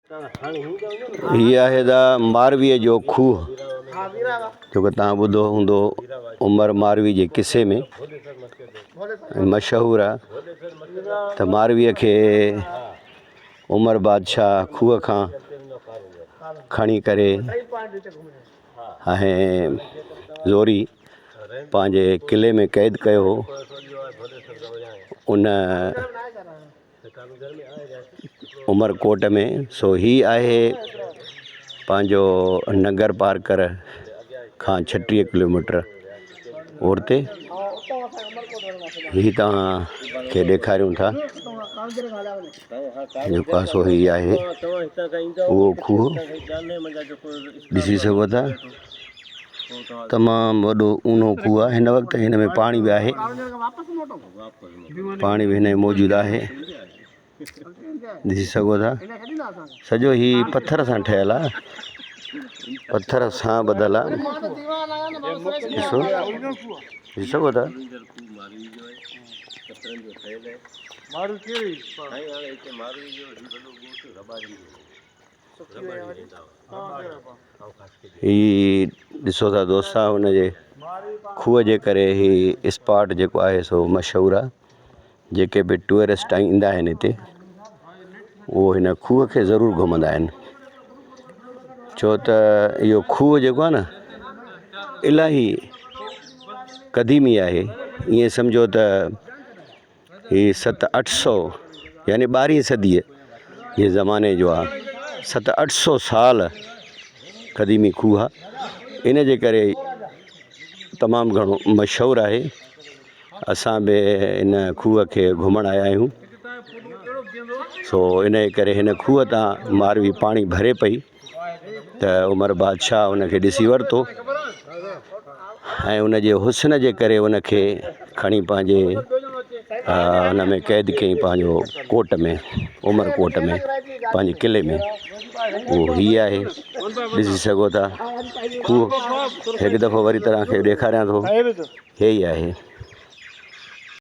هي آهي دا مارويء جو کوهه جيڪو توهان ٻڌو هوندو عمر ماروي جي قصي ۾ مشهور آهي ته مارويء کي عمر بادشاهه کوهه کان کڻي ڪري ۽ زوري پنهنجي قلعي ۾ قيد ڪيو هو ان عمر ڪوٽ ۾ سو هي آهي پنهنجو ننگر پارڪر کان 36 ڪلوميٽر اورتي هي توهان کي ڏيکاريون ٿا جيڪو آهي سو هي آهي اهو کوهه ڏسي سگهو ٿا تمام وڏو اونهو کوهه آهي هن وقت هن ۾ پاڻي به آهي پاڻي به هن ۾ موجود آهي ڏسي سگهو ٿا سڄو هي پٿر سان ٺهيل آهي پٿر سان ٻڌل آهي ڏسو ڏسي سگهو ٿا هي ڏسو ٿا دوستا ان جي کوهه جي ڪري هي اسپاٽ جيڪو آهي سو مشهور آهي جيڪي به ٽوئرسٽ ايندا آهن هتي اهو هن کوهه کي ضرور گهمندا آهن ڇو ته اهو کوهه جيڪو آهي نه الاهي قديمي آهي ائين سمجهو ته هي ست اٺ سو يعني ٻارهين صديء جي زماني جو آهي. ست اٺ سو سال قديمي کوهه آهي. ان جي ڪري تمام گهڻو مشهور آهي. اسان به ان کوهه کي گهمڻ آيا آهيون. سو ان جي ڪري هن کوهه تان ماروي پاڻي ڀري پئي. ته عمر بادشاهه ان کي ڏسي ورتو ۽ ان جي حسن جي ڪري ان کي کڻي پنهنجي ان ۾ قيد ڪيائين پنهنجو ڪوٽ ۾ عمر ڪوٽ ۾ پنهنجي قلعي ۾ اهو هي آهي ڏسي سگهو ٿا کوهه هڪ دفعو وري توهان کي ڏيکاريان ٿو هي ئي آهي.